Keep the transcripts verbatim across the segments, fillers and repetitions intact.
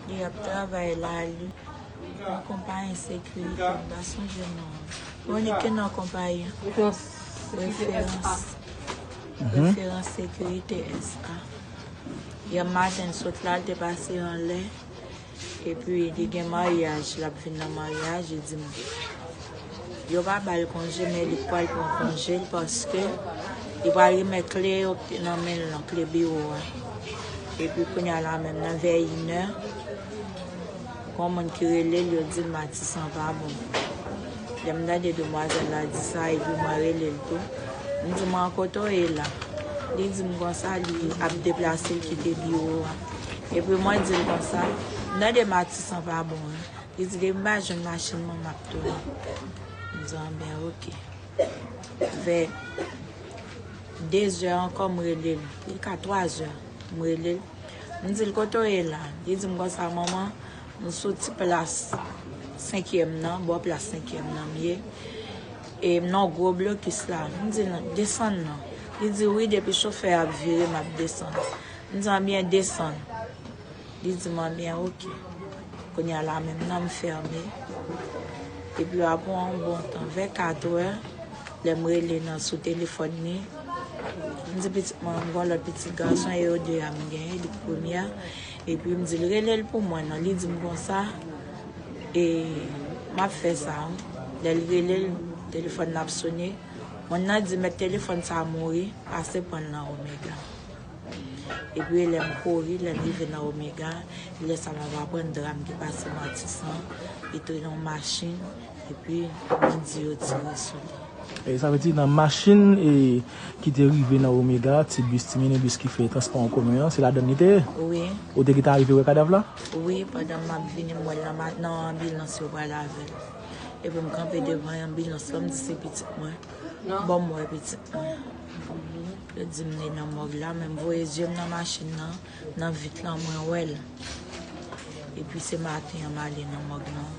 Li ap travay la, li. Yon konpayi sekirite, m pa sonje non an. Bon, li ke nan konpayi an? Referans. Referans Sekirite S A. Yè maten, l sot la, l te pase anlè. Epi, li gen maryaj, l ap vin nan maryaj, li di m. Yo pa ba l konje, men li pral pran konje l paske li pral remèt kle yo ki te nan men l lan, kle biwo a. Epi kounye a la menm, nan vè inè, gon moun ki rele l, yo di l Matisan pa bon. Lè m tande demwazèl la di sa, epi mwen rele l tou. M di, "Mwen, kote w ye la?" Li di m konsa, li ap deplase, l kite biwo a. Epi mwen di l konsa, "M tande Matisan pa bon, wi." Li di, "Depi m pa jwenn machin mwen, m ap tounen." M di, "Anben, oke." Vè dezè ankò, m rele l. Li ka twazè, m rele l. M di l, "Kote w ye la?" Li di m konsa, "Manman, m sou ti plas senkyèm nan, bò plas senkyèm nan m ye. E m nan gwo blokis la." M di l, "Desann nan." Li di, "Wi, depi chofè a ap vire, m ap desann." M di, "Anbyen, desann." Li di m, "Anbyen, oke." Kounye a la menm nan, m fèmen. Epi apre yon bon tan, vè katrè, lè m rele nan sou telefòn li, m di pitit mwen, m gen yon lòt pitit gason, e yo de a m genyen, li premye a. Epi m di l, "Rele l pou mwen non." Li di m konsa, "E, m ap fè sa, wi." Lè l rele l, telefòn nan ap sone. Moun nan di, "Mèt telefòn sa a mouri, pase pran l nan Omega." Epi lè m kouri, lè m rive nan Omega, lè sa m ap aprann dram ki pase Matisan, li te nan yon machin, epi bandi yo tire sou li. E sa vle di nan machin e ki te rive nan Omega, ti bis, ti minibis ki fè transpò an komen an, se ladann li te ye? Wi. Ou te gentan rive wè kadav la? Wi, pandan m ap vini, m wè l nan ma-, nan anbilans yo pral avè l. Epi m kanpe devan anbilans lan, m di se pitit mwen. Ban m wè pitit mwen. Yo di m li nan mòg la, men m voye zye m nan machin nan, nan vit lan, mwen wè l. Epi se maten an m ale nan mòg lan.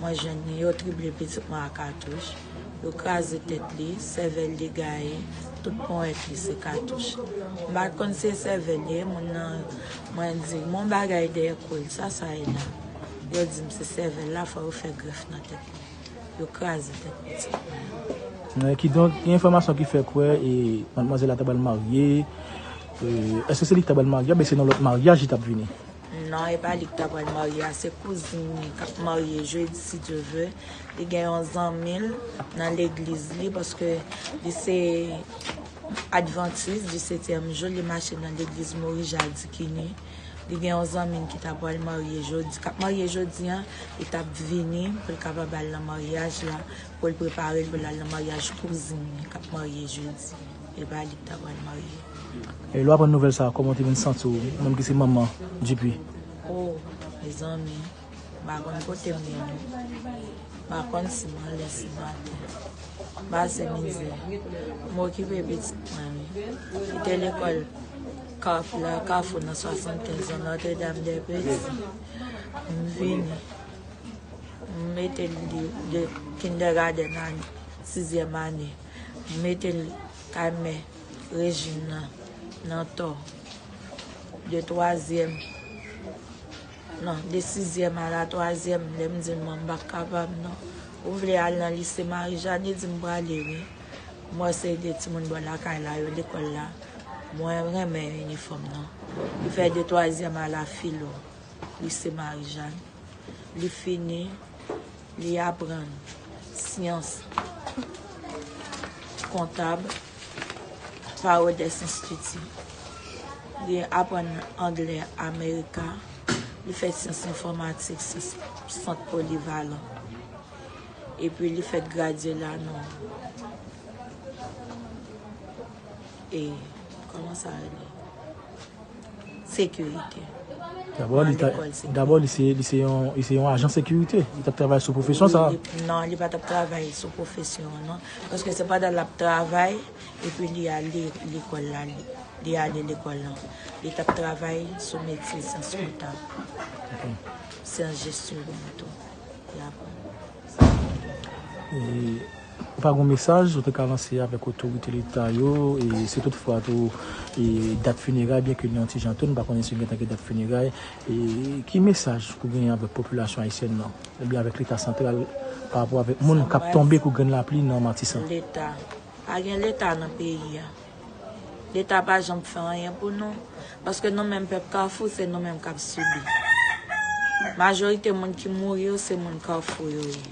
Mwen jwenn li, yo trible pitit mwen a katouch. Yo kraze tèt li, sèvèl li gaye, tout ponyèt li se katouch. M pa t konn se sèvèl li ye, moun nan, mwen di, "Gon bagay dèyè kou l, sa sa ye la?" Yo di m se sèvèl la, fò yo fè grèf nan tèt li. Yo kraze tèt pitit mwen. E, kidonk, gen enfòmasyon ki fè kwè e madmwazèl la ta pral marye. E, èske se li ki ta pral marye, oubyen se nan lòt maryaj li t ap vini? Non, e pa li ki ta pral marye a, se kouzin li k ap marye jedi, si Dye vle. Li gen yon zanmi l nan legliz li, paske li se advantis di setyèm jou, li mache nan legliz Moris Jadikini. Li gen yon zanmi l ki ta pral marye jodi, k ap marye jodi a, li t ap vini pou l kapab al nan maryaj la, pou l prepare l pou l al nan maryaj kouzin li k ap marye jedi. E pa li k ta pral marye. E lè w aprann nouvèl sa a, kòman w te vin santi w, ou menm ki se manman Dupuis? O, mezanmi, m pa konn kote m ye non. M pa konn si m anlè, si m atè. M pase mizè. M okipe pitit mwen, wi. Li te lekòl Kaf la, Kafou nan swasannkenz an, Notre Dame des Petits. M vini. M mete l de, de kindergarten a sizyèm ane. M mete l kay mè Rejin nan, nan Tò. De twazyèm, non, de sizyèm a la twazyèm, lè m di l, "Manman, m pa kapab, non." Ou vle al nan lise Marijàn? Li di m, "M prale, wi." M wè se de timoun bò lakay la, yo lekòl la. Mwen renmen inifòm nan. Li fè de twazyèm a la filo, lise Marijàn. Li fini, li aprann syans kontab pa Rodès Enstiti. Li aprann anglè Amerika. Li fè syans enfòmatik, syans sant polivalan. Epi li fèk gradye la nan, e, kòman sa rele? Sekirite. Dabò, li ta, dabò, li se, li se yon, li se yon ajan sekirite. Li t ap travay sou pwofesyon sa a? Wi, li, non, li pa t ap travay sou pwofesyon an, non. Paske se pandan l ap travay, epi li ale lekòl la, li, li ale lekòl la. Li t ap travay sou metye syans kontab. Ok. Syans jesyon tou. Li aprann. E, Pa gen mesaj ou te ka lanse avèk otorite leta yo, e si toutfwa tou, e dat fineray, byenke li yon ti jan tou, nou pa konnen si gentan gen dat fineray, e ki mesaj pou genyen avèk popilasyon ayisyèn nan, oubyen avèk leta santral, pa rapò avèk moun k ap tonbe kou grenn lapli nan Matisan? Leta. Pa gen leta nan peyi a. Leta pa janm fè anyen pou nou. Paske nou menm pèp Kafou, se nou menm k ap sibi. Majorite moun ki mouri yo, se moun Kafou yo ye.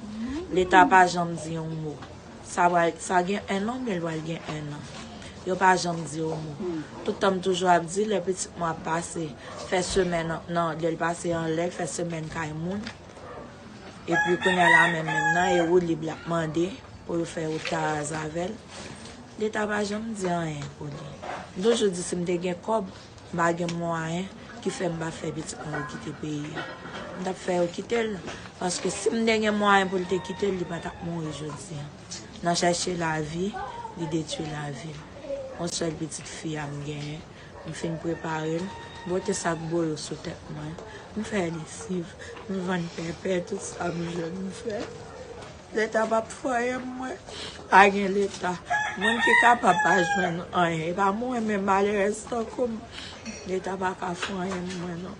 Leta pa janm di yon mo. Sa pral, sa gen en an, oubyen l pral gen en an. Yo pa janm di yon mo. Tout tan m toujou ap di, lè pitit mwen ap pase, fè semèn nan, nan, lè l pase anlè, fè semèn kay moun. Epi kounye a la menm menm nan, e woulib l ap mande pou yo fè wout Taraz avè l. Leta pa janm di anyen pou li. M toujou di si m te gen kòb, m pa gen mwayen ki fè m pa fè pitit mwen yo kite peyi a. M t ap fè yo kite l, paske si m te gen mwayen pou l te kite l, li pa t ap mouri jodi a. Nan chèche lavi, li detwi lavi l. Yon sèl pitit fi a m genyen, m fin prepare l, m pote sak boyo sou tèt mwen, m fè lesiv, m vann pèpè, tout sa m jwenn m fè. Leta p ap fè anyen pou mwen. Pa gen leta. Moun ki kapab pa jwenn anyen. E pa mwen, men malerèz tankou m. Leta pa ka fè anyen pou mwen, non.